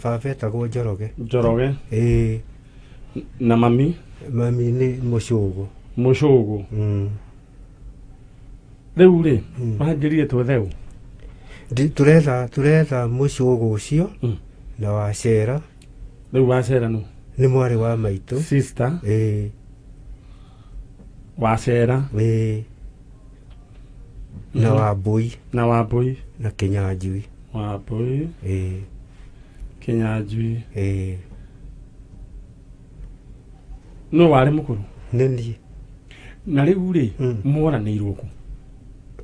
Baba etagwo Njoroge. Njoroge. Ĩĩ. Na mami? Mami nĩ Mũcũgũ. Mũcũgũ. Rĩu rĩ, wanjĩrire twethe ũ? Tũretha Mũcũgũ ũcio na Wacera. Rĩu Wacera nũ? Nĩ mwarĩ wa maitũ. Sister. Ĩĩ. Wacera. Ĩĩ. Na Wambũi. Na Wambũi. Na Kĩnyanjui. Wambũi. Ĩĩ. Kĩnyanjui. Ĩĩ. Nũ warĩ mũkũrũ? Nĩ niĩ. Na rĩu rĩ, mworanĩirwo kũ?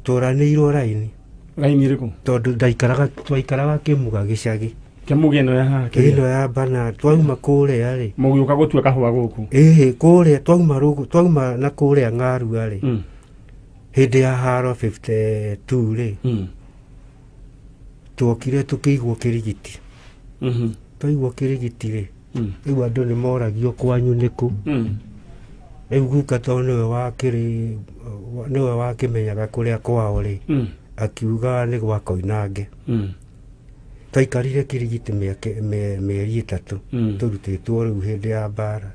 Tworanĩirwo raini. Raini ĩrĩkũ? Tondũ ndaikaraga, twaikaraga Kĩmuga gĩcagi. Kĩmuga ĩno ya haha kĩrĩa? Ĩno ya bana, twauma kũrĩa rĩ. Mũgĩũka gũtua kahũa gũkũ? Ĩhĩ, kũrĩa twauma rũgũ, twauma na kũrĩa Ng'arua rĩ. Hĩndĩ ya haro 52 rĩ. Tuokire tũkĩigwo Kĩrigiti. Twaigwo Kĩrigiti rĩ. Rĩu andũ nĩ moragio kwanyu nĩkũ. Rĩu guka tondũ nĩwe wakĩrĩ, nĩwe wakĩmenyaga kũrĩa kwao rĩ. Akiuga nĩ gwa Koinange. Twaikarire Kĩrigiti mĩeri 3. Tũrutĩtwo rĩu hĩndĩ ya mbara.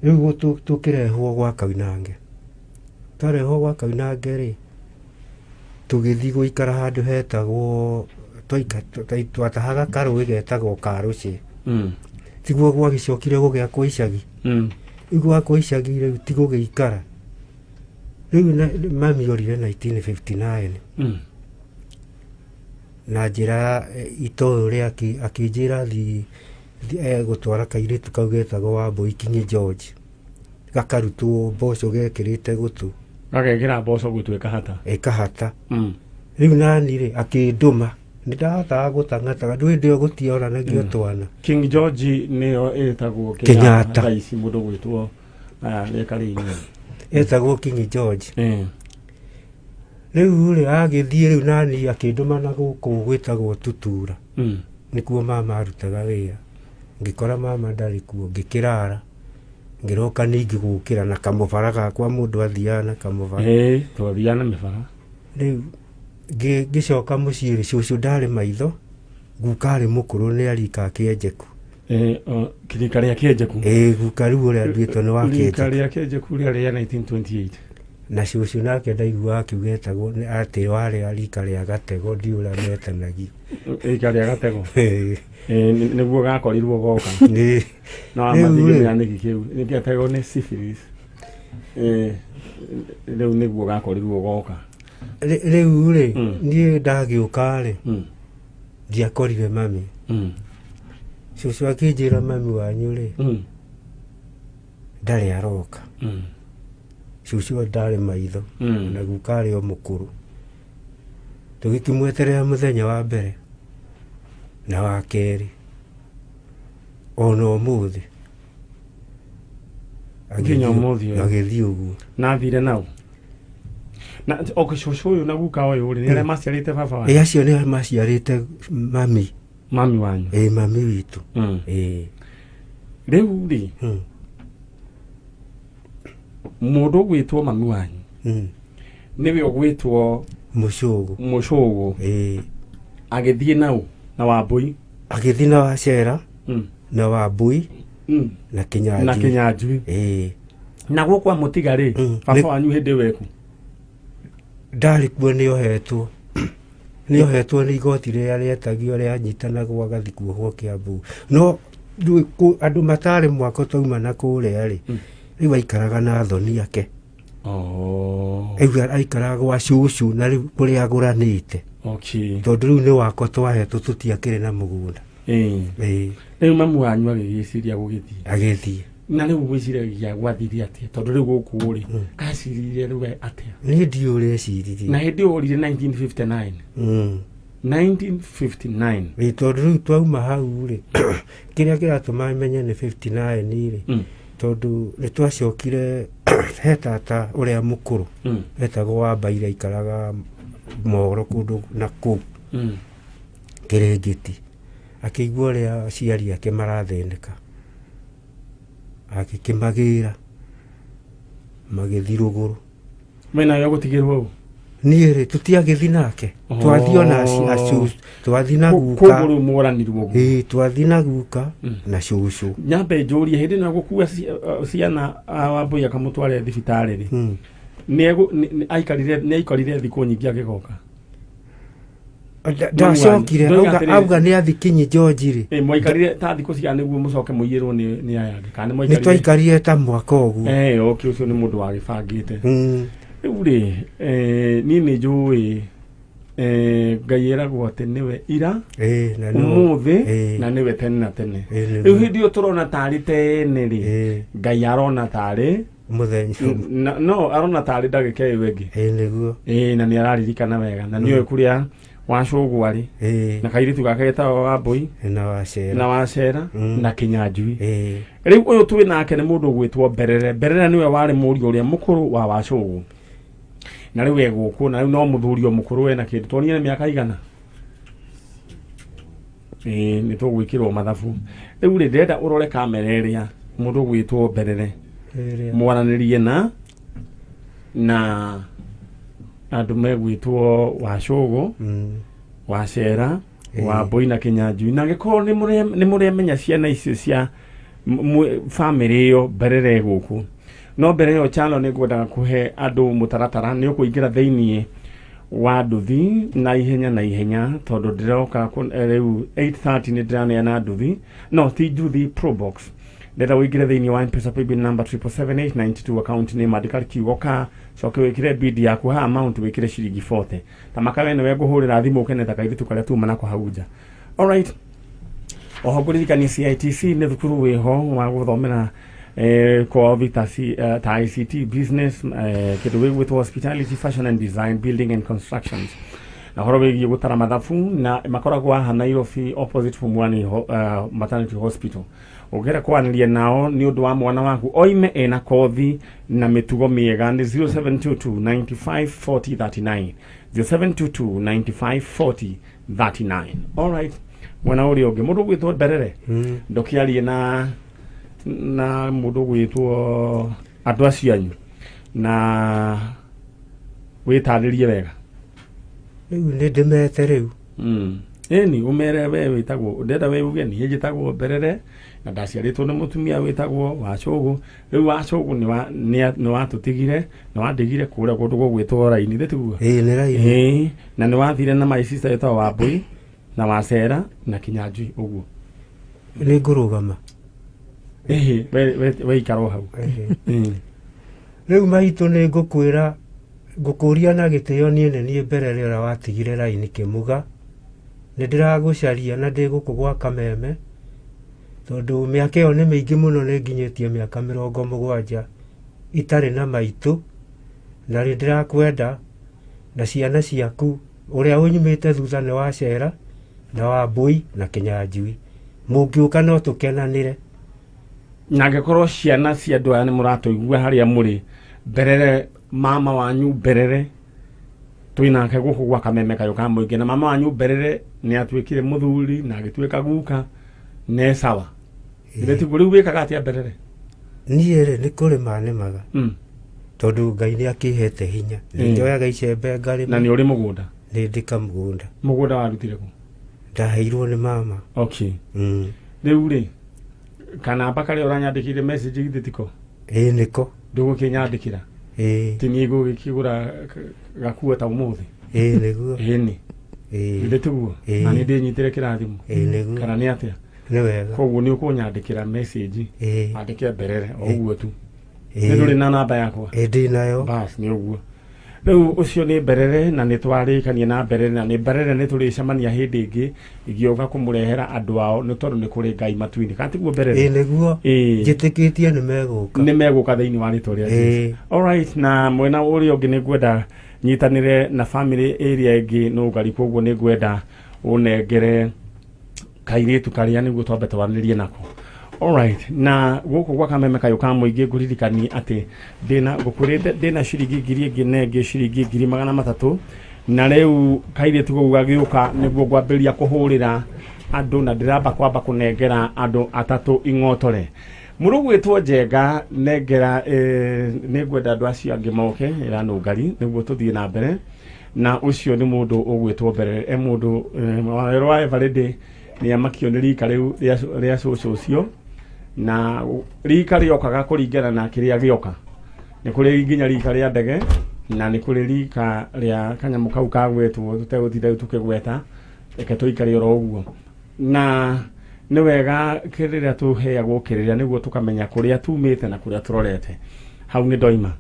Rĩu tũkĩrehwo gwa Koinange. Twarehwo gwa Koinange rĩ, tũgĩthiĩ gũikara handũ hetagwo, twatahaga karũĩ getagwo Karũcĩ. Tiguo gwagĩcokire gũgĩakwo icagi. Rĩu gwakwo icagi rĩu ti gũgĩikara. Rĩu mami orire 1959. Na njĩra itoĩ ũrĩa akĩnjĩra thiĩ gũtwara kairĩtu kau getagwo Wambũi King George. Gakarutwo mboco gekĩrĩte gũtũ. Gagekĩra mboco gũtũ ĩkahata. Ĩkahata. Rĩu nani rĩ akĩndũma. Nĩ ndahotaga gũtang'ataga, ndũĩ hĩndĩ ĩyo gũtiaoranagio twana. King George nĩyo ĩtagwo Kenyatta. Thaa ici mũndũ gwĩtwo rĩka rĩingĩ. Ĩtagwo King George. Rĩu rĩ agĩthiĩ rĩu nani akĩndũma na gũkũ gwĩtagwo Tutura. Nĩkuo mama arutaga wĩra. Ngĩkora mama ndarĩ kuo, ngĩkĩrara. Ngĩroka ningĩ gũkĩra na kamũbara gakwa, mũndũ athiaga na kamũbara. Ĩĩ, twathiaga na mĩbara. Rĩu ngĩcoka mũciĩ rĩ, cũcũ ndarĩ maitho, guka arĩ mũkũrũ nĩ arika Kĩenjeku. Rika rĩa Kĩenjeku? Ĩĩ, guka rĩu ũrĩa nduĩtwo nĩ wa Rika Kĩenjeku. rĩa Kĩenjeku rĩarĩ rĩa 1928. Na cũcũ nake ndaiguaga akiuga etagwo nĩ atĩ warĩ rika rĩa Gatego, ndiũ ũrĩa metanagio. Rika rĩa Gatego? Ĩĩ. Nĩguo gakorirwo goka. Nĩ. No Rĩu amathire rĩ. nĩ nĩkĩ kĩu? Nĩ Gatego nĩ syphilis. Rĩu nĩguo gakorirwo goka. Rĩu rĩ, niĩ ndagĩũka rĩ, ndiakorire mami. Cũcũ akĩnjĩra mami wanyu rĩ, ndarĩ aroka. Cũcũ ndarĩ maitho, na guka arĩ o mũkũrũ. Tũgĩkĩmweterera mũthenya wa mbere na wa kerĩ, ona ũmũthĩ. Nginya ũmũthĩ ũyũ. Agĩthiĩ ũguo. Na athire nau? Na okay, cũcũ ũyũ na guka ũyũ rĩ, nĩ arĩa maciarĩte baba wanyu? Ĩ, acio nĩ arĩa maciarĩte mami. Mami wanyu? Ĩ, mami witũ. Ĩ. Rĩu rĩ, mũndũ ũgwĩtwo mami wanyu, nĩwe ũgwĩtwo Mũcũgũ. Mũcũgũ. Ĩ. Agĩthiĩ nau na Wambũi? Agĩthiĩ na Wacera, na Wambũi, na Kĩnyanjui. Na Kĩnyanjui. Ĩ. Na gũkũ amũtiga rĩ, baba wanyu hĩndĩ ĩyo eku? Ndarĩ kuo, nĩ ohetwo. Nĩ ohetwo nĩ igoti rĩrĩa rĩetagio rĩanyitanagwo agathiĩ kuohwo Kiambu. No rĩu andũ matarĩ mwako twauma na kũrĩa rĩ, rĩu aikaraga na athoni ake. Rĩu aikaraga gwa cũcũ na rĩu kũrĩa agũranĩte. Tondũ rĩu nĩ wakwa twahetwo tũtiakĩrĩ na mũgũnda. Rĩu mamu wanyu agĩgĩciria gũgĩthiĩ. Agĩthiĩ. Na rĩu gwĩciragia gwathire atĩa? Tondũ rĩu gũkũ rĩ, aciririe rĩu atĩa? Niĩ ndiũĩ ũrĩa eciririe. Na hĩndĩ ĩyo orire 1959. 1959. Ĩ, tondũ rĩu twauma hau rĩ, kĩrĩa kĩratũma menye nĩ 59 rĩ, tondũ nĩ twacokire he tata ũrĩa mũkũrũ, etagwo Wambaire, aikaraga Mohoro kũndũ na kũu, Kĩrĩngĩti. Akĩigua ũrĩa aciari ake marathĩnĩka, agĩkĩmagĩra, magĩthiĩ rũgũrũ. Mena yo gũtigĩrwo ũ? Niĩ rĩ tũtiagĩthi nake. Twathi ona twathi na guka. Koguo rĩu mũranirwo ũguo. Ĩĩ twathi na guka na cũcũ. Nyambe njũrie hĩndĩ ĩno gũkua ciana Wambũi akamũtware thibitarĩ rĩ. Nĩ aikarire thikũ nyingĩ agĩgoka. Ndacokire auga nĩ athi Kinyi George rĩ. Mwaikarire ta thikũ cigana nĩguo mũcoke mũiyĩrwo nĩ aya angĩ kana nĩ mwaikarire? Nĩ twaikarire ta mwaka ũguo. Okay, ũcio nĩ mũndũ wagĩbangĩte. Rĩu rĩ niĩ nĩ njũĩ Ngai eragwo atĩ nĩwe ira ũmũthĩ na nĩwe tene na tene. Rĩu hĩndĩ ĩyo tũrona tarĩ tene rĩ Ngai arona tarĩ mũthenya. No arona tarĩ ndagĩka ĩyo ĩngĩ. Nĩguo. Na nĩ araririkana wega na nĩoĩ kũrĩa Wacũgũ arĩ na kairĩtu gake getagwo Wambũi na Wacera na Kĩnyanjui. Rĩu ũyũ twĩ nake nĩ mũndũ ũgwĩtwo Mberere. Mberere nĩwe warĩ mũriũ ũrĩa mũkũrũ wa Wacũgũ na rĩu e gũkũ na rĩu no mũthuri o mũkũrũ ena kĩndũ tuonire nĩ mĩaka igana. Nĩ tũgwĩkĩrwo mathabu. Rĩu rĩ ndĩrenda ũrore kamera ĩrĩa mũndũ ũgwĩtwo Mberere mwaranĩrie na andũ megwĩtwo Wacũgũ Wacera Wambũi na Kĩnyanjui na angĩkorwo nĩ mũremenya ciana icio cia bamĩrĩ ĩyo Mberere gũkũ. No mbere ĩyo Chalo nĩ ngwendaga kũhe andũ mũtaratara nĩ ũkũingĩra thĩiniĩ wa nduthi na ihenya tondũ ndĩroka rĩu 8:30 nĩ ndĩraneana nduthi no ti nduthi Probox. Ndĩrenda ũingĩre thĩiniĩ wa M-Pesa paybill number 777 account name andĩka kiugo ka coke wĩkĩre bid yaku ha amount wĩkĩre ciringi 40 ta makawe nĩwe ngũhũrĩra thimũ ũkene ta kairĩtu karĩa tuma nako hau nja. Alright, oho ngũririkania CITC nĩ thukuru wĩho wa gũthomera kothi ta ICT business kĩndũ gĩgwĩtwo hospitality fashion and design building and constructions na horo wĩgiĩ gũtara mathabu na makoragwo haha Nairobi opposite Pumwani Maternity Hospital. Ũngĩenda kwaranĩria nao nĩ ũndũ wa mwana waku oime ena kothi na mĩtugo mĩega nĩ 0722 95 40 39 0722 95 40 39. Alright, mwena ũrĩa ũngĩ mũndũ ũgwĩtwo Mberere ndũkĩarie na mũndũ ũgwĩtwo andũ acio anyu na wĩtarĩrie wega. Rĩu nĩ ndĩmete rĩu. Ĩni ũmere we wĩtagwo ndĩrenda we uge niĩ njĩtagwo Mberere na ndaciarĩtwo nĩ mũtumia wĩtagwo Wacũgũ. Rĩu Wacũgũ nĩ watũtigire nĩ wandigire kũrĩa kũndũ gũgwĩtwo Raini thĩ tiguo? Ĩĩ nĩ Raini. Na nĩ wathire na my sister wĩtagwo Wambũi na Wacera na Kĩnyanjui ũguo. Nĩ ngũrũgama. We ikara o hau. Rĩu maitũ nĩ ngũkwĩra ngũkũria na gĩtĩo niĩ nĩ niĩ Mberere ũrĩa watigire Raini Kĩmuga. Nĩ ndĩragũcaria na ndĩ gũkũ gwa Kameme tondũ mĩaka ĩyo nĩ mĩingĩ mũno nĩ nginyĩtie mĩaka 70 itarĩ na maitũ na nĩ ndĩrakwenda na ciana ciaku ũrĩa ũnyumĩte thutha nĩ Wacera na Wambũi na Kĩnyanjui. Mũngĩũka no tũkenanĩre. Na angĩkorwo ciana cia andũ aya nĩ mũratũigua harĩa mũrĩ Mberere mama wanyu Mberere twĩnake gũkũ gwa Kameme kayũ ka mũingĩ na mama wanyu Mberere nĩ atuĩkire mũthuri na agĩtuĩka guka ne sawa. Ithe tiguo rĩu wĩkaga atĩa Mberere? Niĩ rĩ nĩ kũrĩma nĩmaga. Tondũ Ngai nĩ akĩhete hinya. Nĩ njoyaga icembe ngarĩma. Na nĩ ũrĩ mũgũnda? Nĩ ndĩ kamũgũnda. Mũgũnda warutire kũ? Ndaheirwo nĩ mama. Okay. Rĩu rĩ kanamba karĩa ũranyandĩkĩire message githĩ tiko? Ĩĩ nĩko. Ndũgũkĩnyandĩkĩra? Ĩĩ. Ti niĩ ngũgĩkĩgũra gakuo ta ũmũthĩ? Ĩĩ nĩguo. Ĩni. Githĩ tiguo? Na nĩ ndĩnyitĩre kĩrathimo? Ĩĩ nĩguo. Kana nĩ atĩa? Nĩ wega. Koguo nĩ ũkũnyandĩkĩra message. Andĩke Mberere o ũguo tu. Nĩ ndũrĩ na namba yakwa? Ĩĩ ndĩ nayo. Bas nĩ ũguo. Rĩu ũcio nĩ Mberere na nĩ twarĩkania na Mberere na nĩ Mberere nĩ tũrĩcemania hĩndĩ ĩngĩ igĩũka kũmũrehera andũ ao nĩ tondũ nĩ kũrĩ Ngai matu-inĩ. Kana tiguo Mberere? Ĩĩ nĩguo. Njĩtĩkĩtie nĩ megũka. Nĩ megũka thĩinĩ wa rĩtwa rĩa Jesũ. Alright, na mwena ũrĩa ũngĩ nĩ ngwenda nyitanĩre na family ĩrĩa ĩngĩ nũngari koguo nĩ ngwenda ũnengere kairĩtu karĩa nĩguo twambe twaranĩrie nako. Alright, na gũkũ gwa Kameme kayũ ka mũingĩ ngũririkanie atĩ ndĩna ngũkwĩrĩte ndĩna ciringi 1000 ĩngĩ na ĩngĩ ciringi 300,000 na rĩu kairĩtu kau gagĩũka nĩguo ngwambĩrĩria kũhũrĩra andũ na ndĩramba kwamba kũnengera andũ atatũ ing'otore. Mũndũ ũgwĩtwo Njenga nengera nĩ ngwenda andũ acio angĩ moke ĩra nũngari nĩguo tũthiĩ na mbere. Na ũcio nĩ mũndũ ũgwĩtwo mbere e mũndũ werũ wa Eveready nĩ amakio nĩ rika rĩu rĩa cũcũ ũcio na rika rĩokaga kũringana na kĩrĩa gĩoka. Nĩ kũrĩ nginya rika rĩa ndege na nĩ kũrĩ rika rĩa kanyamũ kau kagwetwo tũtegũtinda rĩu tũkĩgweta, reke tũikare oro ũguo. Na nĩ wega kĩrĩra tũheagwo kĩrĩra nĩguo tũkamenya kũrĩa tumĩte na kũrĩa tũrorete. Hau nĩ ndoima.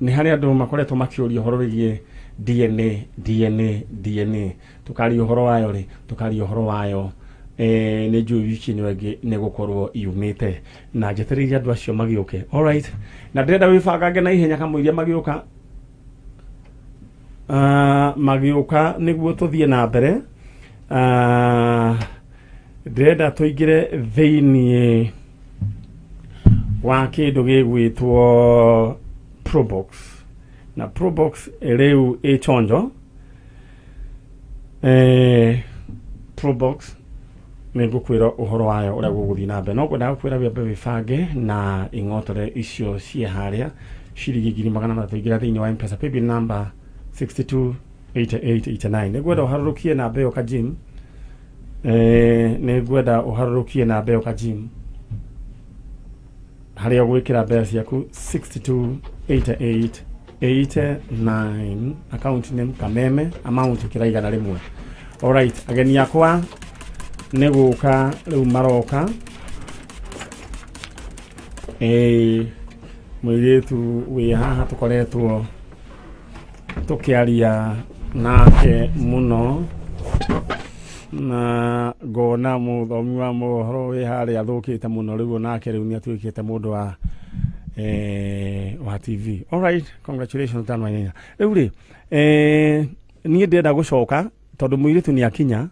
Nĩ harĩ andũ makoretwo makĩũria ũhoro wĩgiĩ DNA DNA DNA, tũkaria ũhoro wayo rĩ, tũkaria ũhoro wayo nĩ njũĩ wiki ĩno ĩngĩ nĩ gũkorwo yumĩte na njetereire andũ acio magĩũke. Alright, na ndĩrenda wĩbangange na ihenya kamũiria magĩũka magĩũka nĩguo tũthiĩ na mbere. Ndĩrenda tũingĩre thĩiniĩ wa kĩndũ gĩgwĩtwo Probox, na Probox rĩu ĩ chonjo. Probox nĩ ngũkwĩra ũhoro wayo ũrĩa gũgũthiĩ na mbere, no ngwendaga gũkwĩra wĩambe wĩbange na ing'otore icio ciĩ harĩa ciringi 300,000. Ingĩra thĩinĩ wa M-Pesa paybill number 628889. Nĩ ngwenda ũharũrũkie namba ĩyo kajim, nĩ ngwenda ũharũrũkie namba ĩyo kajim harĩa ũgwĩkĩra mbeca ciaku 628889, account name Kameme, amount ĩkĩra 100. Alright, ageni akwa nĩ gũka rĩu maroka. Mũirĩtu wĩ haha tũkoretwo tũkĩaria nake mũno na ngona mũthomi wa mohoro wĩ harĩa athũkĩte mũno rĩu onake rĩu nĩ atuĩkĩte mũndũ wa wa TV. Alright, congratulations Dan Wainaina. Rĩu rĩ niĩ ndĩrenda gũcoka tondũ mũirĩtu nĩ akinya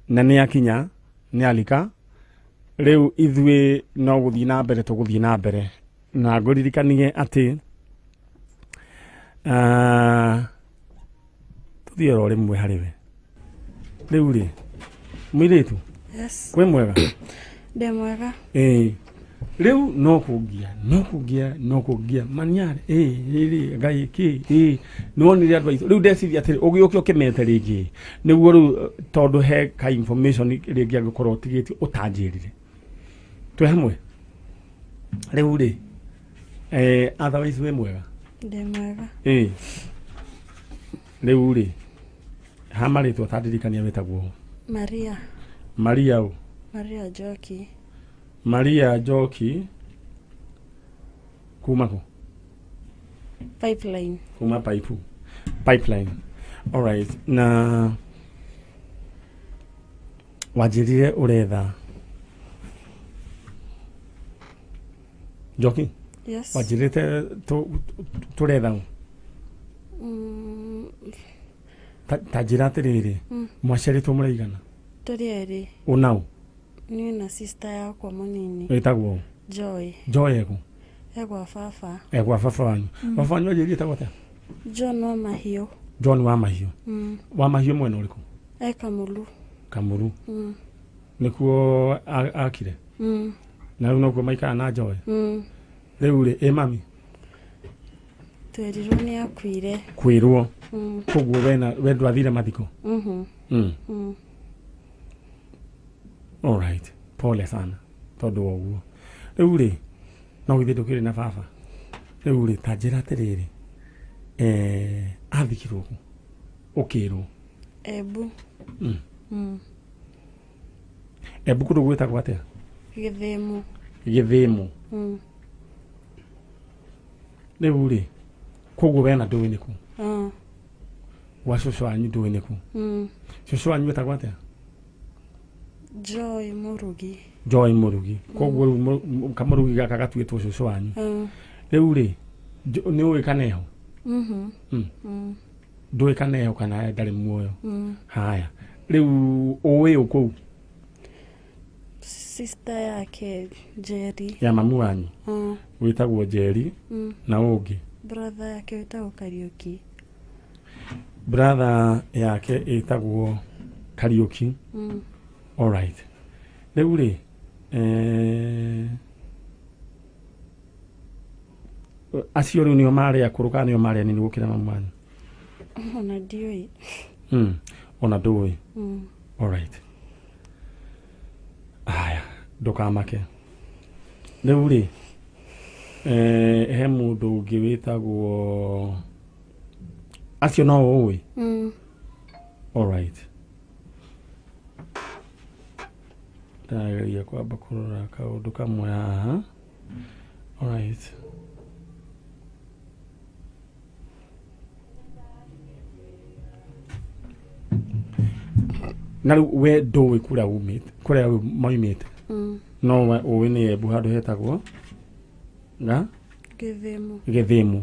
na nĩ akinya nĩ alika rĩu ithuĩ no gũthiĩ na mbere tũgũthiĩ na mbere na ngũririkanie atĩ tũthiĩ oro rĩmwe harĩ we. Rĩu rĩ mũirĩtu? Yes. Kwĩ mwega? Ndĩ mwega. Rĩu no kũngia no kũngia no kũngia maniarĩ rĩrĩ ngai kĩ nĩwonire andũ aitũ rĩu ndeciria atĩrĩ ũgĩũke ũkĩmete rĩngĩ nĩguo rĩu tondũ he ka information rĩngĩ angĩkorwo ũtigĩtie ũtanjĩrire twĩ hamwe rĩu rĩ otherwise wĩ mwega? Ndĩ mwega. Rĩu rĩ ha marĩtwa tandirikania wĩtagwo? Maria. Maria ũ? Maria Njoki. Maria Njoki kuma kũ? Pipeline. Kuma pipeline. Alright, na wanjĩrire ũretha Njoki? Yes. Wanjĩrĩte tũretha ũ? Ta njĩra atĩrĩrĩ, mwaciarĩtwo mũraigana? Tũrĩ erĩ. Ũnaũ? Niĩ na sister yakwa mũnini. Wĩtagwo ũ? Joy. Joy ekũ? Egwa baba. Egwa baba wanyu. Baba wanyu anjĩrire etagwo atĩa? John wa Mahiũ. John wa Mahiũ. Wa Mahiũ mwena ũrĩkũ? E Kamulu. Kamuru. Nĩkuo akire? Na rĩu nokuo maikara na Joy? Rĩu rĩ ĩ mami? Twerirwo nĩ akuire. Kwĩrwo? Koguo we ndwathire mathiko? Alright, pole sana tondũ wa ũguo. Rĩu rĩ no githĩ ndũkĩrĩ na baba? Rĩu rĩ ta njĩra atĩrĩrĩ, athikirwo kũ? Ũkĩrwo? Embu. Embu kũndũ gwĩtagwo atĩa? Gĩthĩmũ. Gĩthĩmũ. Rĩu rĩ koguo we na ndũĩ nĩkũ? Gwa cũcũ wanyu ndũĩ nĩkũ? Cũcũ wanyu wĩtagwo atĩa? Joy Mũrugi. Joy Mũrugi. Koguo rĩu kamũrugi gaka gatuĩtwo cũcũ wanyu. Rĩu rĩ nĩ ũĩ kana eho? Ndũĩ kana eho kana ndarĩ muoyo? Haya, rĩu ũĩ ũ kũu? Sister yake Njeri. Ya mamu wanyu? Wĩtagwo Njeri. Na ũngĩ? Brother yake wĩtagwo Kariũki. Brother yake ĩtagwo Kariũki. Alright. Rĩu rĩ Acio rĩu nĩo marĩ akũrũ kana nĩo marĩ anini gũkĩra mamu wanyu? Ona ndiũĩ. Ona ndũĩ. Alright. Aya, ndũkamake. Rĩu rĩ, he mũndũ ũngĩ wĩtagwo acio no ũĩ? Alright. Ndageria kwamba kũrora kaũndũ kamwe haha. Alright. Na rĩu we ndũĩ kũrĩa umĩte, kũrĩa maumĩte? No we ũĩ nĩ Embu handũ hetagwo na Gĩthĩmu. Gĩthĩmu.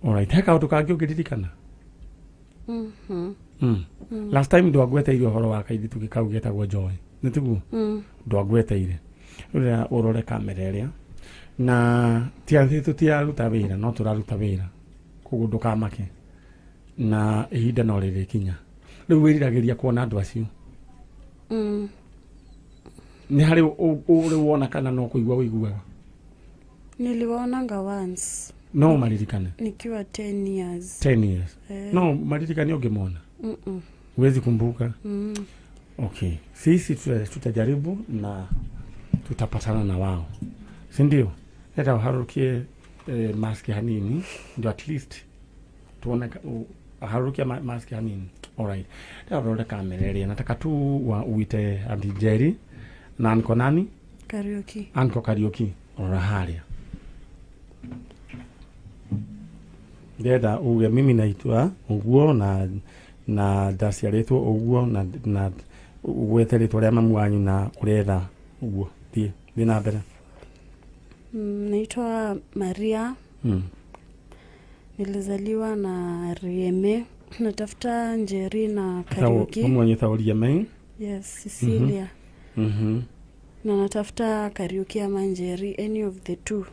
Alright, he kaũndũ kangĩ ũngĩririkana? Mhm. Last time ndwangweteire ũhoro wa kairĩtu kau getagwo Joy, nĩ tiguo? Ndwangweteire. Rĩu ũrore kamera ĩrĩa na ti atĩ tũtiraruta wĩra, no tũraruta wĩra, koguo ndũkamake na ihinda no rĩrĩkinya. Rĩu wĩriragĩria kuona andũ acio? Nĩ harĩ ũrĩ wona kana no kũigua ũiguaga? Niliwaonanga once. No maririkane? Nikiwa 10 years. 10 years? Eh. No maririkane ũngĩmona? Mm-mm. Huwezi kumbuka? Okay, sisi tutajaribu na tutapatana na wao, si ndio? Leta uharukie maski hanini ndio at least tuone harukia maski hanini. Alright, leta urore kamera ĩrĩa nataka tu wa uite Auntie Jerry na anko nani? Kariuki. Anko Kariuki. Rora harĩa. Ndĩrenda uge mimi naitwa ũguo na ndaciarĩtwo ũguo na ũgwete rĩtwa rĩa mamu wanyu na ũretha ũguo. Thiĩ na mbere. Naitwa Maria. Nilizaliwa na Rieme. Natafuta Njeri na Kariuki. Mamu wanyu etagwo Rieme? Yes, Cecilia. Na natafuta Kariuki ama Njeri, any of the two.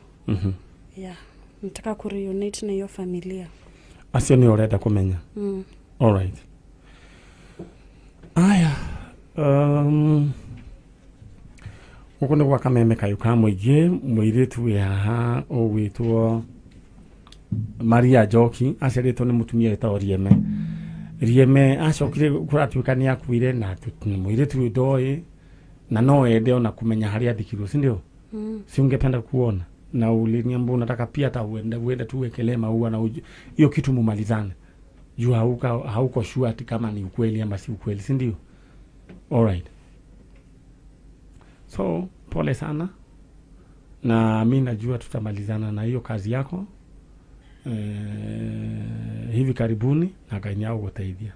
Yeah. Nataka kureunite na hiyo familia. Acio nĩ ũrenda kũmenya? Alright. Aya. Gũkũ nĩ gwa Kameme kayũ ka mũingĩ, mũirĩtu wĩ haha ũgwĩtwo Maria Njoki, aciarĩtwo nĩ mũtumia wĩtagwo Rieme. Rieme acokire kũratuĩka nĩ akuire na mũirĩtu ũyũ ndoĩ na no ende ona kũmenya harĩa athikirwo, si ndio? Si ungependa kuona? Na uliniambia unataka pia hata uende tu uwekelee maua na hiyo kitu mumalizane. Juu hauko sure ati kama ni ukweli ama si ukweli, si ndio? Alright. So, pole sana. Na mi najua tutamalizana na hiyo kazi yako hivi karibuni na Ngai nĩagũgũteithia.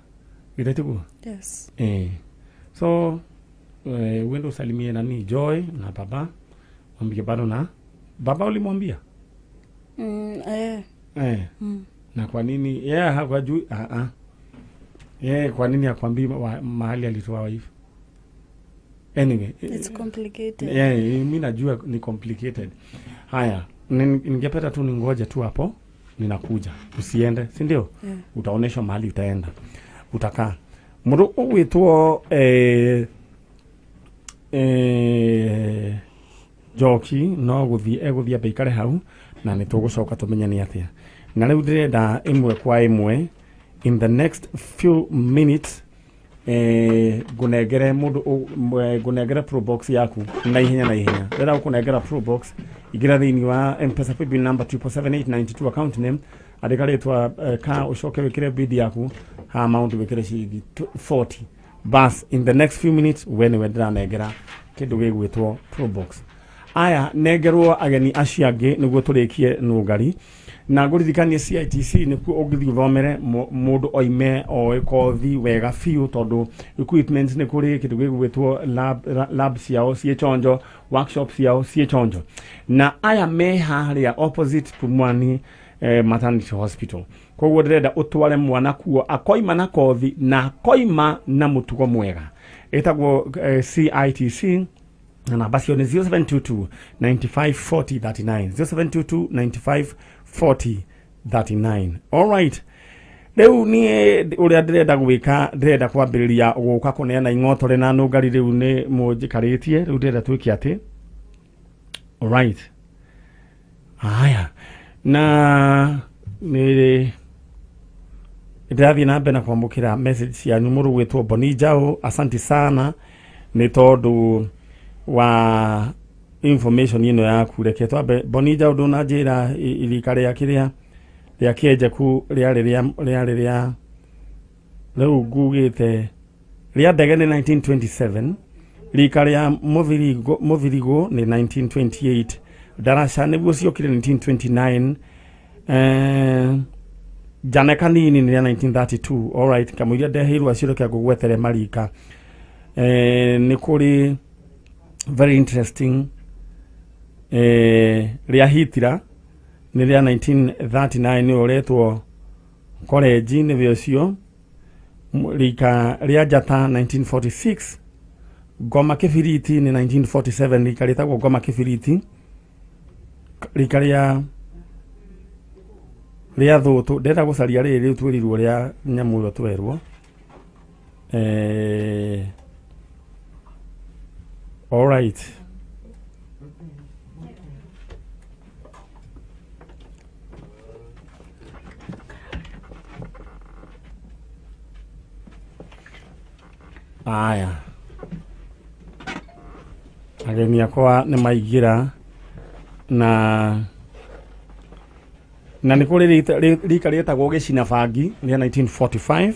Githĩ tiguo? Yes. So, uende usalimie nani Joy na baba. Mwambie bado na baba ulimwambia? Na kwa nini yeye hawajui? Yeye kwa nini hakwambii mahali alitoa wife? Anyway, it's complicated. Yeah, mimi najua ni complicated. Haya, ningependa tu ningoje tu hapo, ninakuja. Usiende, si ndio? Yeah. Utaoneshwa mahali utaenda. Utakaa. Mũndũ ũgwĩtwo Njoki no gũthiĩ egũthiĩ ambe aikare hau na nĩ tũgũcoka tũmenye nĩ atĩa. Na rĩu ndĩrenda ĩmwe kwa ĩmwe in the next few minutes ngũnengere mũndũ ngũnengere probox yaku na ihenya na ihenya. Ndĩrenda gũkũnengera probox, ingĩra thĩinĩ wa M-Pesa paybill number 24789 account name, andĩka rĩtwa ka ũcoke wĩkĩre bid yaku ha amount wĩkĩre ciringi 40. Bas in the next few minutes we nĩwe ndĩranengera kĩndũ gĩgwĩtwo probox. Aya nengerwo ageni acio angĩ nĩguo tũrĩkie nũngari. Na ngũririkanie CITC nĩkuo ũngĩthiĩ ũthomere mũndũ oime oĩ kothi wega biũ tondũ equipment nĩ kũrĩ kĩndũ gĩgwĩtwo lab ciao ciĩ chonjo, workshop ciao ciĩ chonjo. Na aya me harĩa opposite Pumwani Maternity Hospital. Koguo ndĩrenda ũtware mwana kuo akoima na kothi na akoima na mũtugo mwega. Ĩtagwo CITC na namba cio nĩ 0722 95 40 39. 0722 95 40 39. All right. Rĩu niĩ ũrĩa ndĩrenda gwĩka, ndĩrenda kwambĩrĩria gũka kũneana ing'otore na nũngari rĩu nĩ mũnjikarĩtie, rĩu ndĩrenda twĩke atĩ. All right. Haya. Na nĩ ndĩrathiĩ na mbere na kwamũkĩra message cianyu. Mũrũ gwĩtwo Boni Njau, asante sana nĩ tondũ wa information ĩno yaku. Reke twambe Boni Njau, ndũnanjĩra irika rĩa kĩrĩa rĩa kĩenjeku rĩarĩ rĩa rĩarĩ rĩa rĩu ngugĩte rĩa ndege nĩ 1927, rika rĩa mũthirigo mũthirigo nĩ 1928, ndaraca nĩguo ciokire 1929, njane kanini nĩ rĩa 1932. Alright, kamũiria ndeheirwo acio, reke ngũgwetere marika. Nĩ kũrĩ very interesting, rĩa Hitler nĩ rĩa 1939, nĩ ũretwo Korenji nĩwe ũcio. Rika rĩa njata 1946, ngoma kĩbiriti nĩ 1947, rika rĩtagwo ngoma kĩbiriti, rika rĩa thũtũ. Ndĩrenda gũcaria rĩrĩ rĩu twĩrirwo rĩa nyamũ ĩyo twerwo. All right, aya ageni akwa nĩ maingĩra na nĩ kũrĩ rika rĩtagwo gĩcina bangi rĩa 1945.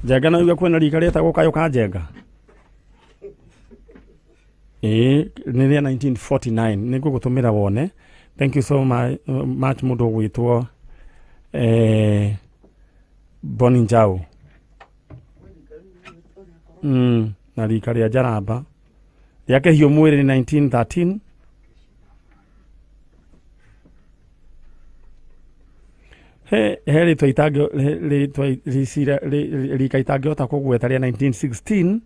Njenga no igue kwĩna rika rĩtagwo kayũ ka njenga, ĩĩ, nĩ rĩa 1949. Nĩ ngũgũtũmĩra wone. Thank you so much mũndũ ũgwĩtwo Boni Njau. Na rika rĩa njaramba rĩa kĩhiũ mwĩrĩ nĩ 1913. He rĩtwa itangĩ rĩtwa rĩcira rika itangĩhota kũgweta rĩa 1916,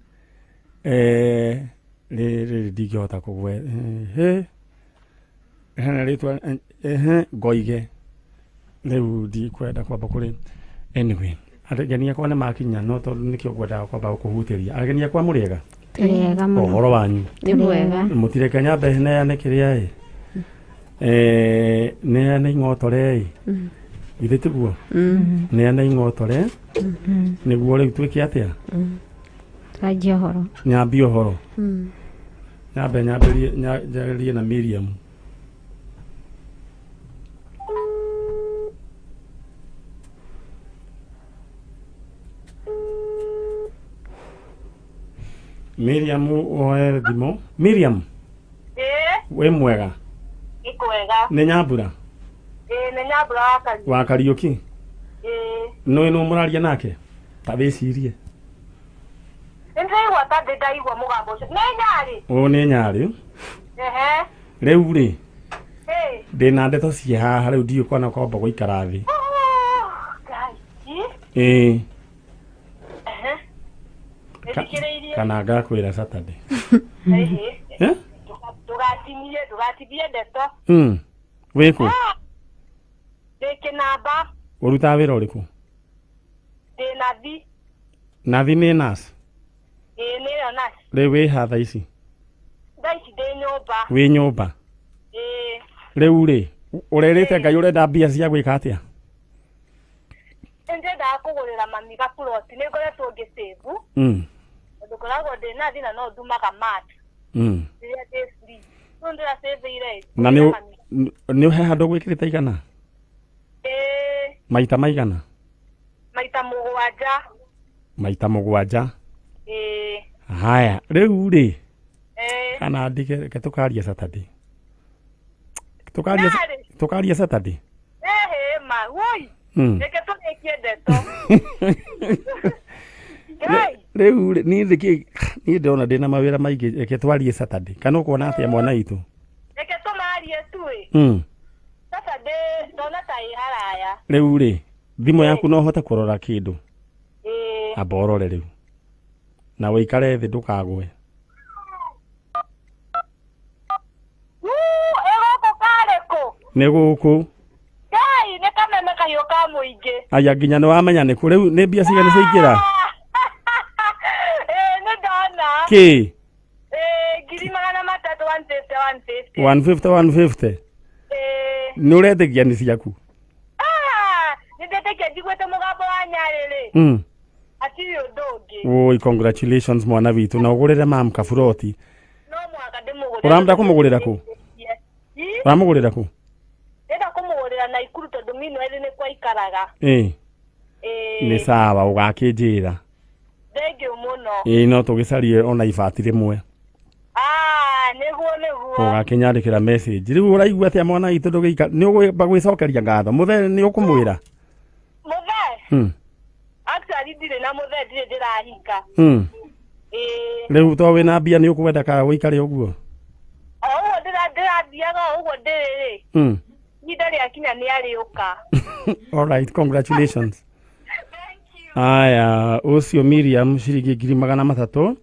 rĩrĩ ndingĩhota kũgweta. He hena rĩtwa, ehe, ngoige rĩu ndikwenda kwamba kũrĩ. Anyway, ageni akwa nĩ makinya, no tondũ nĩkĩo ngwendaga kwamba gũkũhutĩria. Ageni akwa, mũrĩega? Tũrĩega mũno. Ũhoro wanyu? Nĩ mwega. Mũtireke nyambe neane kĩrĩa ĩ neane ing'otore ĩ, githĩ tiguo? Neane ing'otore nĩguo rĩu twĩke atĩa? Twanjie ũhoro. Nyambie ũhoro, nyambe nyambĩrie njarĩrie na Miriam. Miriam, woe thimũ. Miriam. Ĩĩ. Wĩ mwega? Nĩ kwega. Nĩ Nyambura? Ĩĩ, nĩ Nyambura wa Kariuki. Wa Kariũki. Ĩĩ. Nũĩ nũ mũraria nake? Ta wĩcirie. Nĩ ndĩraigua ta ndĩ ndaigua mũgambo ũcio. Nĩ Nyarĩ? Ũyũ nĩ Nyarĩ. Ehe. Rĩu rĩ, Ĩĩ. ndĩna ndeto ciĩ haha rĩu, ndiũĩ kwana kwamba gũikara thĩ. Oh, Ngai. Ĩĩ. Ehe. Nĩthikĩrĩirie. Kana ngakwĩra Saturday. Ĩhĩ. Eh? Ndũgatinie ndeto. Wĩkũ? Ndĩ kĩnamba. Ũrutaga wĩra ũrĩkũ? Ndĩ nathi. Nathi nĩ nurse? Ĩĩ, nĩyo nurse. Rĩu wĩ ha thaa ici? Thaa ici ndĩ nyũmba. Wĩ nyũmba? Ĩĩ. Rĩu rĩ, ũrerĩte Ngai ũrenda mbia cia gwĩka atĩa? Nĩndĩrendaga kũgũrĩra mami gaburoti. Nĩ ngoretwo ngĩcĩbu. Tondũ ngoragwo ndĩ nathi na no ndumaga mat. Rĩrĩa ndĩ free. Rĩu ndĩracĩbĩire. Na nĩ he handũ gwĩkĩrĩte igana? Ĩĩ. Maita maigana? Maita 7. Maita 7. Ĩĩ. Haya, rĩu rĩ, Ĩĩ. kana ndige, reke tũkaria Saturday, tũkaria. Nyarĩ. Tũkaria Saturday. Ĩhĩ ma woi. Reke tũrĩkie ndeto. Ngai. Rĩu rĩ, niĩ nĩkĩ niĩ ndĩrona ndĩna mawĩra maingĩ. Reke twarie Saturday, kana ũkuona atĩa, mwana witũ? Reke tũmarie tu ĩ. Saturday ndona ta ĩ haraya. Rĩu rĩ, thimũ yaku no ũhote kũrora kĩndũ? Ĩĩ. Amba ũrore rĩu na ũikare thĩ, ndũkagwe. Wuu, ĩ gũkũ karĩ kũ? Nĩ gũkũ. Ngai, nĩ kameme kahiũ ka mũingĩ. Aya, nginya nĩ wamenya nĩ kũ. Rĩu nĩ mbia cigana ciaingĩra? Ĩĩ, nĩ ndona. Kĩ? Ĩĩ, 300,000, 150, 150 150 150. Nĩ ũretĩkia nĩ ciaku? Nĩ ndetĩkia njiguĩte mũgambo wa Nyarĩrĩ. Hatirĩ ũndũ ũngĩ. Oi, congratulations mwana witũ, na ũgũrĩre mam kaburoti. No mũhaka ndĩmũgũrĩre. Ũramda kũmũgũrĩra kũ? Ũramũgũrĩra kũ? Ndĩrenda kũmũgũrĩra Naikuru tondũ meanwhile nĩ kwaikaraga. Nĩ sawa, ũgakĩnjĩra. Thank you mũno. No tũgĩcarie ona ibati rĩmwe. Nĩguo nĩguo. Ũgakĩnyandĩkĩra message. Rĩu ũraigua atĩa mwana witũ ndũgĩika nĩ ũgwĩmba gwĩcokeria ngatho. Mũthee nĩ ũkũmwĩra? Mũthee? Actually ndirĩ na mũthee, ndirĩ ndĩrahika. Rĩu to wĩna mbia nĩ ũkwenda ka ũikare ũguo? O ũguo ndĩrathiaga o ũguo ndĩrĩ rĩ. Ihinda rĩakinya nĩ arĩũka. All right, congratulations. Aya, ũcio Miriam ciringi 300,000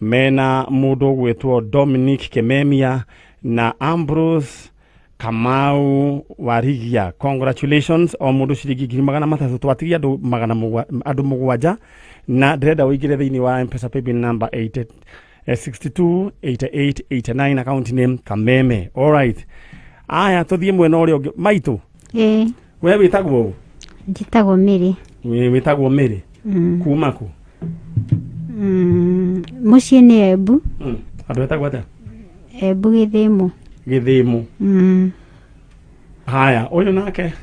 mena mũndũ ũgwĩtwo Dominic Kememia na Ambrose Kamau Warigia. Congratulations o mũndũ ciringi 300,000. Twatigia andũ andũ mũgwanja na ndĩrenda ũingĩre thĩinĩ wa M-Pesa paybill number 62 88 89 account name Kameme. All right. Aya, tũthiĩ mwena ũrĩa ũngĩ. Maitũ. We wĩtagwo ũ? Njĩtagwo Mary. Wĩtagwo Mary? Kuma kũ? Mũciĩ nĩ Embu. Andũ etagwo atĩa? Embu Gĩthĩmũ. Gĩthĩmũ. Haya, ũyũ nake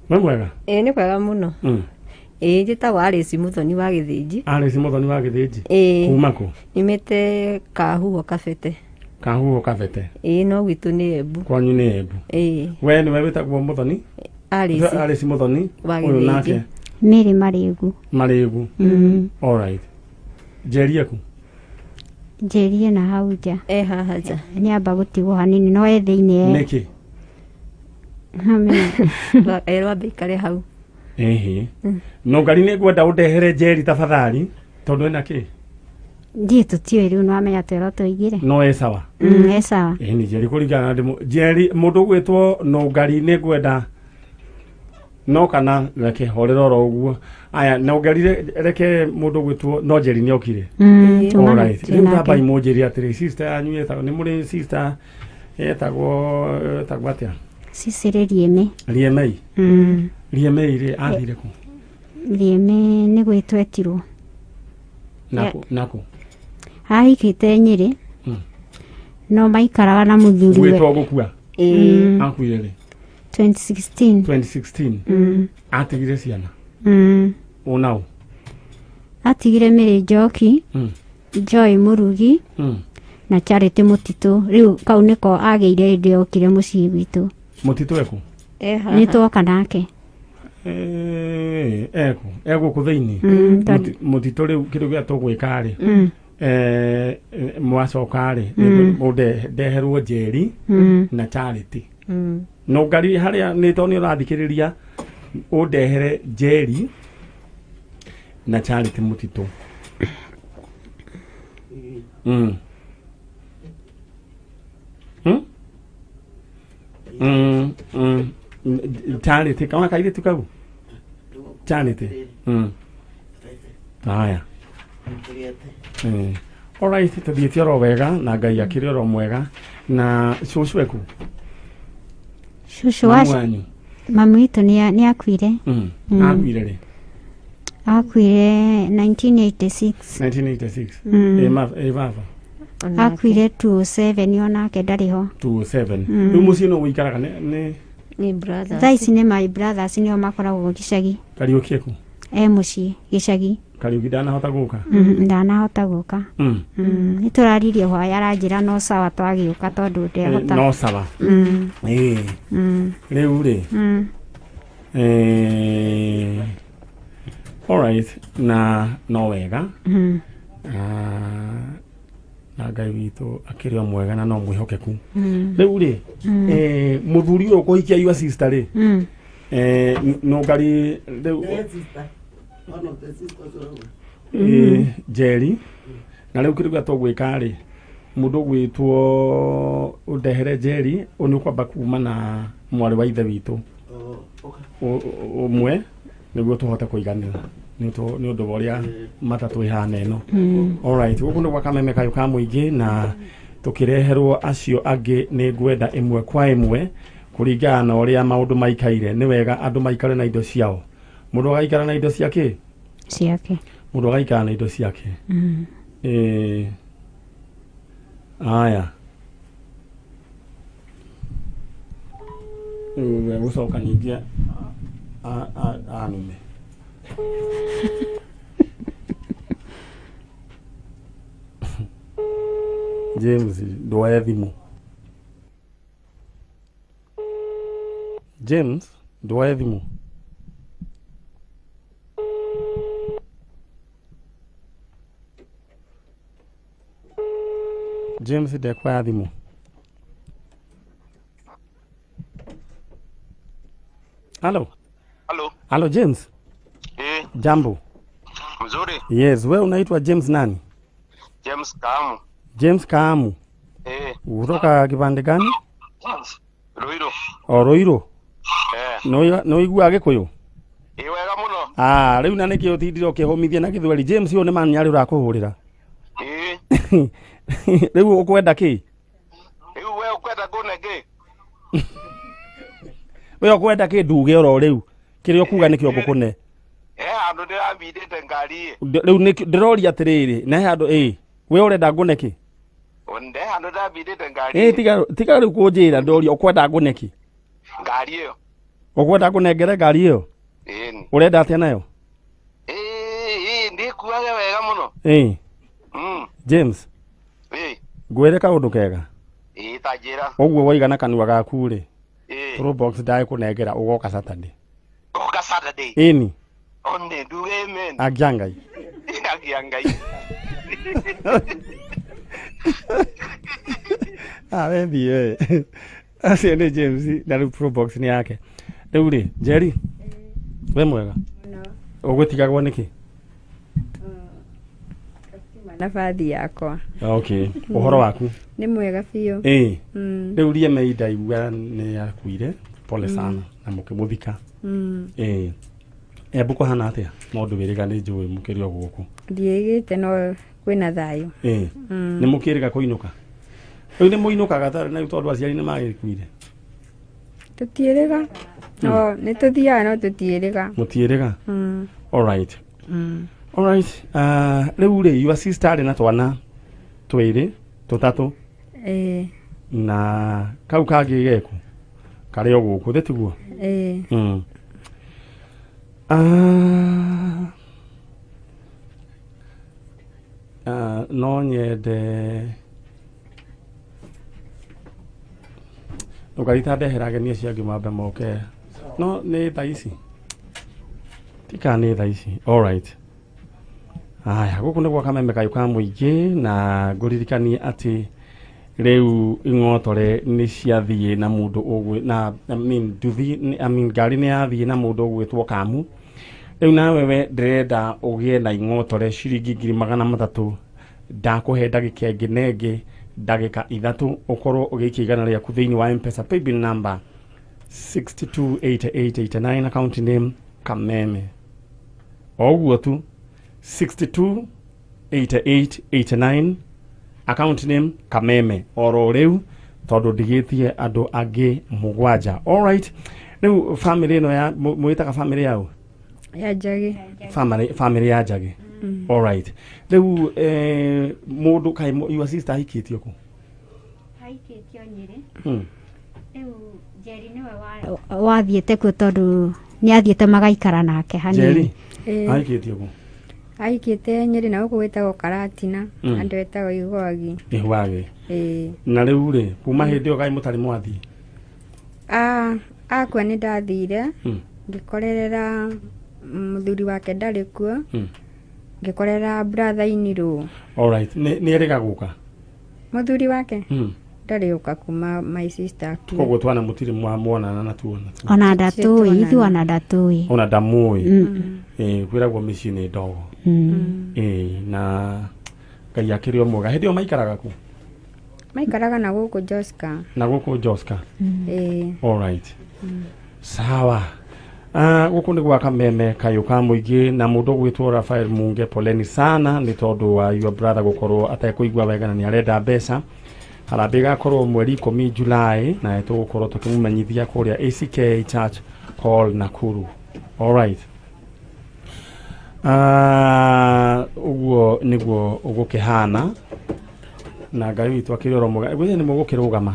nĩ mwega? Nĩ kwega mũno. Njĩtagwo Alice Muthoni wa Gĩthĩnji. Alice Muthoni wa Gĩthĩnji? Kuma kũ? Nyumĩte Kahuho Kabete. Kahuho Kabete? No gwitũ nĩ Embu. Kwanyu nĩ Embu? We nĩwe wĩtagwo Muthoni? Alice. Alice Muthoni wa Ũyũ nake? Gĩthĩnji. Mary Marĩgu. Marĩgu. All right. Njeri eku? Njeri na hau nja. Haha nja. Nĩamba gũtigwo hanini no e thĩinĩ. Nĩkĩ? Rwambe ikare hau. No ngari nĩ ngwenda ũndehere Njeri tafadhali tondũ ena kĩ? Ndiĩ tũtiũĩ rĩu nĩwamenya twerwo tũingĩre. No e sawa? E sawa. Nĩ Njeri kũringana na Njeri mũndũ ũgwĩtwo no ngari nĩ ngwenda no kana reke horera oro ũguo. Aya, no ngari reke mũndũ ũgwĩtwo no Njeri nĩ okire. All right. Rĩu tambai mũnjĩre atĩrĩ, sister yanyu ĩtagwo nĩ mũrĩ sister etagwo atĩa? Cicily Rieme. Riemei? Riemei rĩ athire kũ? Rieme nĩ gwĩtwo etirwo. Nakũ? Ahikĩte Nyĩrĩ. No maikaraga na mũthuriwe. Gwĩtwo gũkua? Akuire rĩ? 2016. 2016. Atigire ciana? Ũnaũ? Atigire Mary Njoki, Joy Mũrugi, na Charity Mũtitũ. Rĩu kau nĩko agĩire hĩndĩ yokire mũciĩ gwitũ. Mũtitũ ekũ? Nĩ twoka nake. Ekũ? Egũkũ thĩinĩ? Mũtitũ rĩu kĩndũ gĩa tũgwĩka rĩ, mwacoka rĩ, ndeherwo Njeri na Charity. No ngari harĩa nĩ tondũ nĩ ũrathikĩrĩria ũndehere Njeri na Charity Mũtitũ. Charity kama kairĩtu kau? Charity. Haya. All right, tũthiĩte oro wega na Ngai akĩrĩ oro mwega. Na cũcũ eku? Cũcũ wa mami witũ nĩ akuire. Akuire rĩ? Akuire 1986. 1986. Ĩ baba? Akuire 2007 onake ndarĩ ho. 2007. Rĩu mũciĩ no ũikaraga nĩ brothers. Thaa ici nĩ my brothers nĩo makoragwo gĩcagi. Kariũki eku? Mũciĩ gĩcagi. Kariũki ndanahota gũka? Ndanahota gũka. Nĩ tũraririe hwaĩ aranjĩra no sawa twagĩũka tondũ ndehota. No sawa. Rĩu rĩ? All right, na no wega. Na Ngai witũ akĩrĩ o mwega na no mwĩhokeku. Rĩu rĩ, mũthuri ũyũ ũkũhikia your sister rĩ, no ngari rĩu Njeri na rĩu kĩrĩa tũgwĩka rĩ, mũndũ ũgwĩtwo ũndehere Njeri ũyũ nĩ ũkwamba kuma na mwarĩ wa ithe witũ ũmwe nĩguo tũhote kũiganĩra nĩ ũndũ wa ũrĩa matatũ ĩhana ĩno. All right, gũkũ nĩ gwa Kameme Kayũ ka Mũingĩ na Tukireherwo acio angĩ nĩ ngwenda ĩmwe kwa ĩmwe kũringana na ũrĩa maũndũ maikaire. Nĩ wega andũ maikare na indo ciao. Mũndũ agaikara na indo ciake? Ciake. Mũndũ agaikara na indo ciake. Aya. Gũcoka ningĩ anume. James, ndoe thimũ. James, ndoe thimũ. James ndekuoya thimũ. Halo. Halo. Halo James. Jambo. Mzuri. Yes, wewe unaitwa James nani? James Kaamu. James Kaamu. Kutoka kipande gani? Ruiru. O Ruiru. No igua Gikuyu. Wega muno. Ah, riu na nikio tindire ukihumithia na Githweri. James uyu ni mani ari urakuhurira. Riu ukwenda ki? Riu we ukwenda ngune ki? We ukwenda ki nduge oro riu? Kiria ukuga nikio ngukune. Andu ndirambindite ngari. Riu ndiroria atiriri, na he andu we urenda ngune ki? Nde andu ndirambindite ngari. Tiga riu kunjira ndoria ukwenda ngune ki? Ngari iyo. Ukwenda kunengere ngari iyo? Urenda atia nayo? Ndikuaga wega muno. James. Ngwire kaundu kega. Ta njira. Uguo waiga na kanua gaku ri. Probox ndagĩkũnengera ugoka Saturday. Goka Saturday. Ĩni. One nduge amen. Agia Ngai. Agia Ngai. Ah, we thiĩ. Acio nĩ James na rĩu Probox nĩ yake. Rĩu rĩ, Jerry. We mwega? Ũgũtigagwo nĩkĩ? Na bathi yakwa. Okay. Ũhoro waku? Nĩ mwega biũ. Rĩu rie meindaigua nĩ akuire. Pole sana na mũkĩmũthika. Embu kũhana atĩa? Maũndũ wĩrĩga nĩ njũĩ mũkĩrĩ o gũkũ. Ndiĩgĩte no kwĩna thayũ. Nĩ mũkĩrĩga kũinũka? Rĩu nĩ mũinũkaga tondũ aciari nĩ magĩkuire? Tũtiĩrĩga. No nĩ tũthiaga no tũtiĩrĩga. Mũtiĩrĩga? All right. All right. Rĩu rĩ, your sister arĩ na twana twĩrĩ, tũtatũ. Na kau kangĩ geku karĩ o gũkũ thĩ tiguo? No nyende ũkarita ndehera ageni acio angĩ mambe moke. No nĩ thaa ici. Tika nĩ thaa ici. All right. Aya, gũkũ nĩ gwa Kameme kayũ ka mũingĩ na ngũririkanie atĩ rĩu ing'otore nĩ ciathiĩ na mũndũ ũgwĩ na I mean nduthi I mean ngari nĩ yathiĩ na mũndũ ũgwĩtwo Kamu. Rĩu nawe we ndĩrenda ũgĩe na ing'otore ciringi 300,000 ndakũhe ndagĩka ĩngĩ na ĩngĩ ndagĩka 3 ũkorwo ũgĩikia 100 rĩaku thĩinĩ wa M-Pesa paybill number 628889 account name Kameme. O ũguo tu 628889 account name Kameme oro rĩu tondũ ndigĩtie andũ angĩ 7. All right. Rĩu family ĩno ya mwĩtaga family yao? Ya Njagi. Family ya Njagi. All right. Rĩu mũndũ kaĩ your sister ahikĩtio kũ? Ahikĩtio Nyĩrĩ. Rĩu Jerry nĩwe wathiĩte kuo tondũ nĩ athiĩte magaikara nake hanini. Jerry ahikĩtio kũ? Ahikĩte Nyĩrĩ na gũkũ gwĩtagwo Karatina, andũ etagwo Igwagi. Igwagi. Na rĩu rĩ, kuma hĩndĩ ĩyo kaĩ mũtarĩ mwathiĩ? Akua nĩ ndathire ngĩkorerera mũthuri wake ndarĩ kuo. Ngĩkorera brother in-law. All right. Nĩ erĩga gũka? Mũthuri wake? Ndarĩ ũka kuma my sister akuo. Koguo twana mũtirĩ mwonana na tuona. Ona ndatũĩ, ithuĩ ona ndatũĩ. Ona ndamũĩ. Kwĩragwo mĩciĩ nĩ ndogo. Na Ngai akĩrĩ o mwega. Hĩndĩ ĩyo maikaraga kũ? Maikaraga na gũkũ Joska. Na gũkũ Joska. All right. Sawa. Gũkũ nĩ gwa Kameme kayũ ka mũingĩ na mũndũ ũgwĩtwo Rafael Munge, poleni sana nĩ tondũ wa your brother gũkorwo atekũigua wega na nĩ arenda mbeca. Harambee ĩgakorwo mweri 10 July na tũgũkorwo tũkĩmũmenyithia kũrĩa ACK Church Hall Nakuru. All right. Ũguo nĩguo ũgũkĩhana na Ngai witũ akĩrĩ oro mwega. Gwĩciria nĩ mũgũkĩrũgama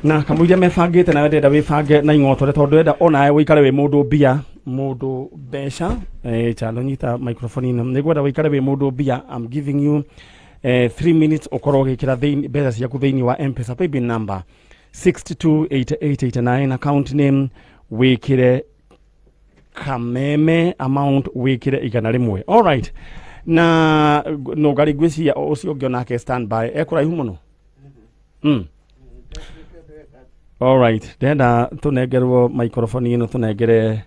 na kamũiria mebangĩte nawe ndĩrenda wĩbange na ing'otore tondũ ndĩrenda onawe wĩikare wĩ mũndũ mbia mũndũ mbeca. Chalo nyita microphone ĩno, nĩngwenda wĩikare wĩ mũndũ mbia. I'm giving you 3 minutes ũkorwo ũgĩkĩra mbeca ciaku thĩinĩ wa M-Pesa paybill number 628889, account name wĩkĩre Kameme, amount wĩkĩre 100. All right, na no ngari ngwĩciria ũcio ũngĩ onake stand by ekũraihu mũno. All right, ndenda tũnengerwo microphone ĩno, tũnengere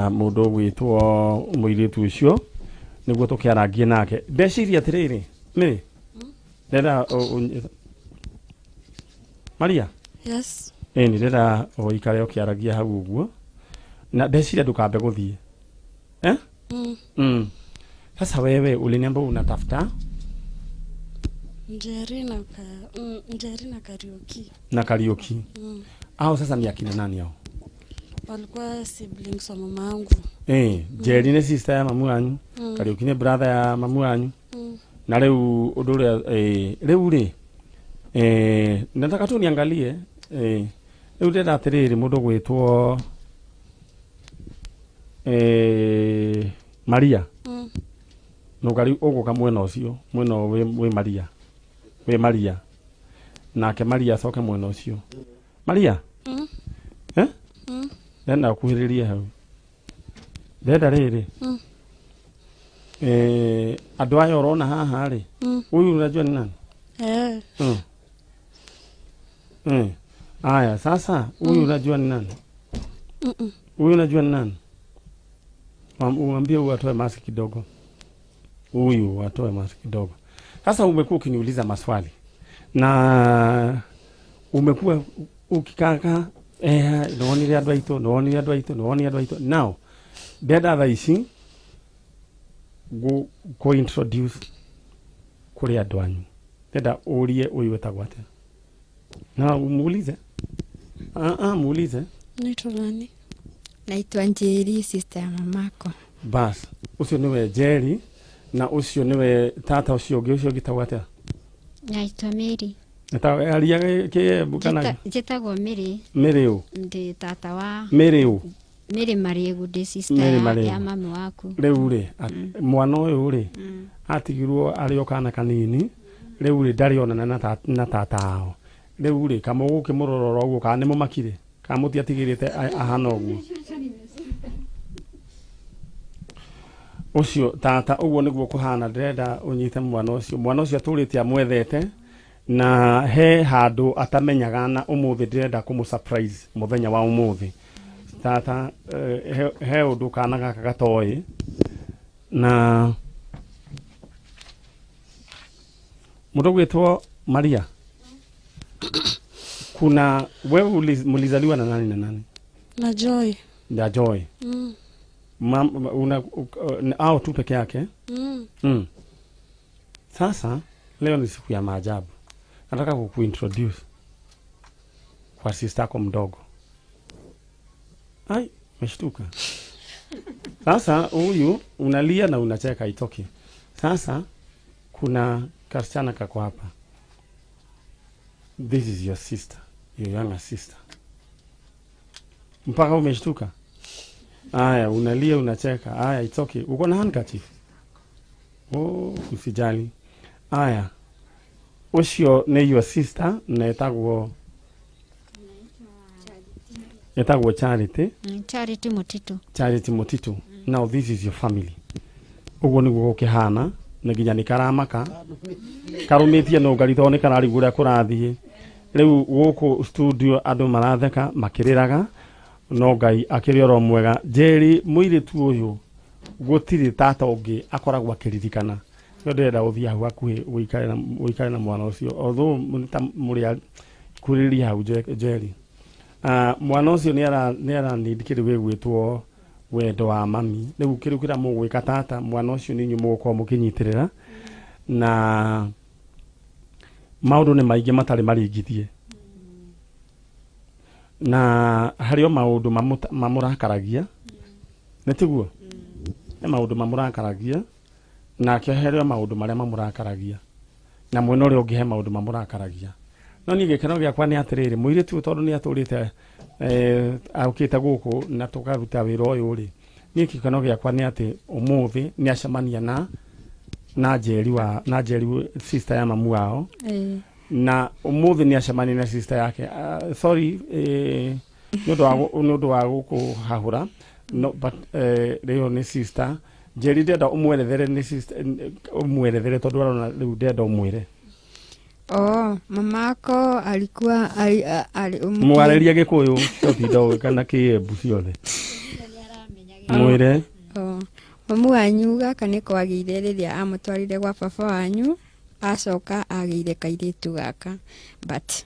mũndũ ũgwĩtwo mũirĩtu ũcio nĩguo tũkĩarangie nake. Ndeciria atĩrĩrĩ, Mary, ndenda Maria. Yes. Ĩni ndĩrenda ũikare ũkĩaragia hau ũguo na ndeciria ndũkambe gũthiĩ. Eh? Sasa wewe uliniambia unatafuta Njeri na Njeri na Kariuki. Na Kariuki. Hao sasa ni akina nani hao? Walikuwa siblings wa mama yangu. Njeri nĩ sister ya mamu wanyu, Kariuki nĩ brother ya mamu wanyu. Na rĩu ũndũ ũrĩa rĩu rĩ nataka tu niangalie rĩu ndĩrenda atĩrĩrĩ mũndũ gwĩtwo Maria. Nũgari ũgũka mwena ũcio, mwena wĩ Maria. Wĩ Maria. Nake Maria acoke mwena ũcio. Maria? Eh? Ndenda ũkuhĩrĩrie hau. Ndenda rĩrĩ. Andũ aya ũrona haha rĩ. Huyu unajua ni nani? Aya, sasa huyu unajua ni nani? Huyu unajua ni nani? Uambie huyu atoe mask kidogo. Huyu atoe mask kidogo. Sasa umekuwa ukiniuliza maswali na umekuwa ukikaka nonire andũ aitũ, nonire andũ aitũ, nonire andũ aitũ. Now ndenda thaa ici go introduce kũrĩ andũ anyu. Ndenda ũrie ũyũ wetagwo atĩa. Na umuulize. Muulize. Naitwa nani? Naitwa Njeri, sister ya mamako. Bas, ũcio nĩwe Njeri na ũcio nĩwe tata ũcio ũngĩ, ũcio ũngĩ atĩa? Naitwa Mary. Aria kĩ kana Njĩtagwo Mary. Mary ũ? Ndĩ tata wa Mary ũ? Mary Mariegu, ndĩ sister ya mami waku. Rĩu rĩ, mwana ũyũ rĩ atigirwo arĩ o kana kanini, rĩu rĩ ndarĩ onana na tata ao. Rĩu rĩ kamũgũkĩmũrora ũguo kana nĩ mũmakire kana mũtiatigĩrĩte ahana ũguo. Ũcio tata ũguo nĩguo kũhana, ndĩrenda ũnyite mwana ũcio. Mwana ũcio atũrĩte amwethete na he handũ atamenyaga, na ũmũthĩ ndĩrenda kũmũ surprise mũthenya wa ũmũthĩ. Tata he ũndũ kana gaka gatoĩ na mũndũ gwĩtwo Maria. Kuna wewe mlizaliwa na nani na nani? Na Joy. Na Joy. Una au tu peke yake? Sasa leo ni siku ya maajabu. Nataka kukuintroduce kwa sister yako mdogo. Ai, umeshtuka. Sasa huyu unalia na unacheka itoki. Sasa kuna kasichana kako hapa. This is your sister, your younger sister. Mpaka umeshtuka. Aya, unalia unacheka. Aya, it's okay. Uko na handkerchief? Oh, usijali. Aya. Ucio ni your sister na etagwo Charity. Charity Mutitu. Charity Mutitu. Now this is your family. Uguo niguo gukihana na nginya ni karamaka karumitie no ngari to ni kararigwo uria kurathie. Riu guku studio andu maratheka makiriraga no Ngai akiri oro mwega. Njeri muiritu uyu gutiri tata ungi akoragwo akiririkana. No ndirenda uthie hau hakuhi uikare na mwana ucio, although ta muri kuriria hau Njeri. Mwana ucio ni ara need kindu gigwitwo wendo wa mami. Riu kindu kiria mugwika tata, mwana ucio ni inyuĩ mũgũkorwo mũkĩnyitĩrĩra na Maũndũ nĩ maingĩ matarĩ maringithie na harĩ o maũndũ mamũrakaragia, nĩ tiguo? Nĩ maũndũ mamũrakaragia, nake harĩ o maũndũ marĩa mamũrakaragia, na mwena ũrĩa ũngĩ he maũndũ mamũrakaragia. No niĩ gĩkeno gĩakwa nĩ atĩrĩrĩ, mũirĩtu ũyũ tondũ nĩ atũrĩte aũkĩte gũkũ na tũkaruta wĩra ũyũ rĩ, niĩ gĩkeno gĩakwa nĩ atĩ ũmũthĩ nĩ acemania na Njeri wa na Njeri sister ya mamu wao. Na ũmũthĩ nĩ acemania na sister yake. Sorry, nĩ ũndũ wa gũkũhahũra, no, but rĩo nĩ sister Njeri. Ndenda ũmwerethere nĩ sister, ũmwerethere tondũ arona rĩu ndenda ũmwĩre. Oh, mamako alikuwa ali, ali, mwarĩrie Gĩkũyũ totinda ũĩ kana Kĩembu ciothe mwĩre. Oh, mamu wanyu gaka nĩko agĩire rĩrĩa amũtwarire gwa baba wanyu, acoka agĩire kairĩtu gaka, but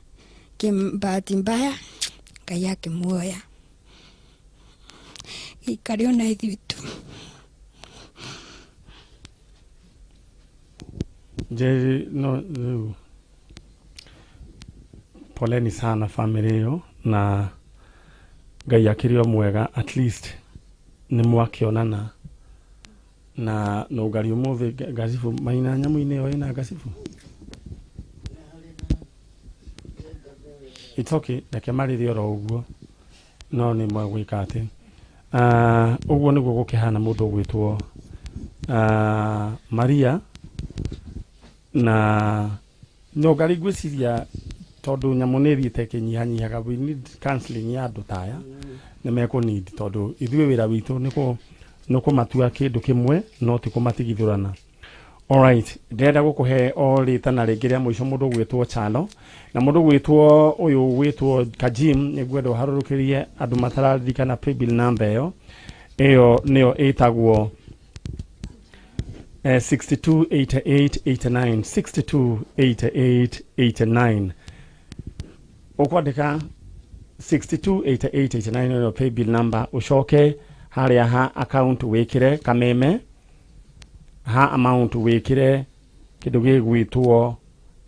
bahati mbaya Ngai akĩmuoya gĩikare ona ithuĩ tu. Njeri, no rĩu poleni sana family ĩyo, na Ngai akĩrĩ o mwega, at least nĩ mwakĩonana na nũngari ũmũthĩ. Ngacibu maina nyamũ-inĩ ĩyo ĩna ngacibu. It's okay, reke marĩre oro ũguo, no nĩ mwegwĩka atĩ ũguo nĩguo gũkĩhana. Mũndũ ũgwĩtwo Maria na nyongari, ngwĩciria tondũ nyamũ nĩ ĩthiĩte ĩkĩnyihanyihaga, we need counseling ya andũ ta aya nĩ mekũ need, tondũ ithuĩ wĩra witũ nĩ kũmatua kĩndũ kĩmwe no ti kũmatigithũrana. Alright, ndĩrenda gũkũhe o rĩtana rĩngĩ rĩa mũico, mũndũ ũgwĩtwo Chano na mũndũ ũgwĩtwo ũyũ ũgwĩtwo Kajim. Nĩngwenda ũharũrũkĩrie andũ matararirikana paybill number ĩyo. Ĩyo nĩyo ĩtagwo 628889, 628889. Ũkwandĩka 628889 nĩyo paybill number, ũcoke harĩa ha account wĩkĩre kameme, ha amount wĩkĩre kĩndũ gĩgwĩtwo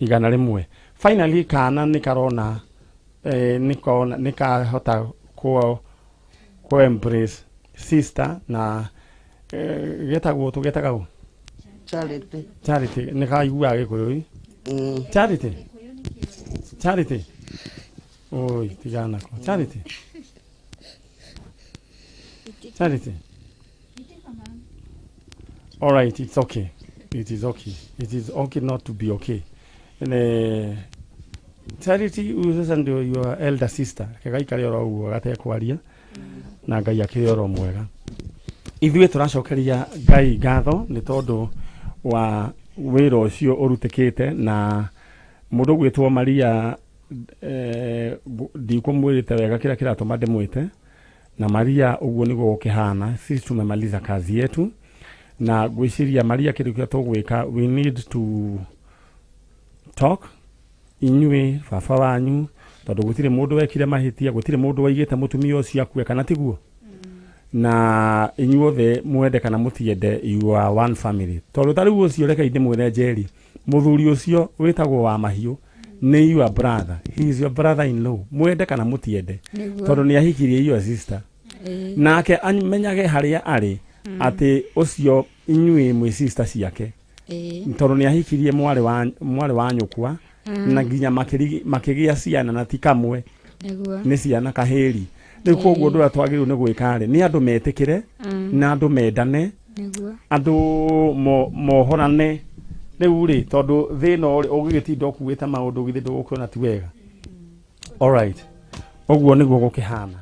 100. Finally kana nĩ karona nĩ kona nĩ kahota ku embrace sister na getagwo tũgetaga ũ? Charity. Charity nĩ kaiguaga Gĩkũyũ? Charity, Charity, oi tigana nako. Charity, Charity. All right, it's okay, it is okay, it is okay not to be okay. Ne Charity huyu sasa ndio your elder sister, kagaikare oro ũguo gatekwaria, na Ngai akĩrĩ oro mwega. Ithuĩ tũracokeria Ngai ngatho nĩ tondũ wa wĩra ũcio ũrutĩkĩte na mũndũ ũgwĩtwo Maria. Ndikũmwĩrĩte wega kĩrĩa kĩratũma ndĩmwĩte na Maria. Ũguo nĩguo gũkĩhana, sisi tumemaliza kazi yetu, na ngwĩciria Maria kĩndũ kĩrĩa tũgwĩka, we need to talk inyuĩ baba wanyu, tondũ gũtirĩ mũndũ wekire mahĩtia, gũtirĩ mũndũ waigĩte mũtumia ũcio akue, kana tiguo? Na inyuothe mwende kana mũtiende, you are one family. Tondũ ta rĩu ũcio, reke ndĩmwĩre Njeri, mũthuri ũcio wĩtagwo wa mahiũ nĩ your brother, he is your brother in law, mwende kana mũtiende. Nĩguo. Tondũ nĩ ahikirie your sister. Nake amenyage harĩa arĩ atĩ ũcio inyuĩ mwĩ sister ciake, tondũ nĩ ahikirie mwarĩ wa nyũkwa na nginya makĩgĩa ciana, na ti kamwe. Nĩ ciana kahĩri. Rĩu koguo ũndũ ũrĩa twagĩrĩirwo nĩ gwĩka rĩ, nĩ andũ metĩkĩre na andũ mendane, andũ mohorane rĩu rĩ, tondũ thĩna ũrĩ ũgĩgĩtinda ũkuĩte maũndũ githĩ ndũgũkĩona ti wega? Alright, ũguo nĩguo gũkĩhana.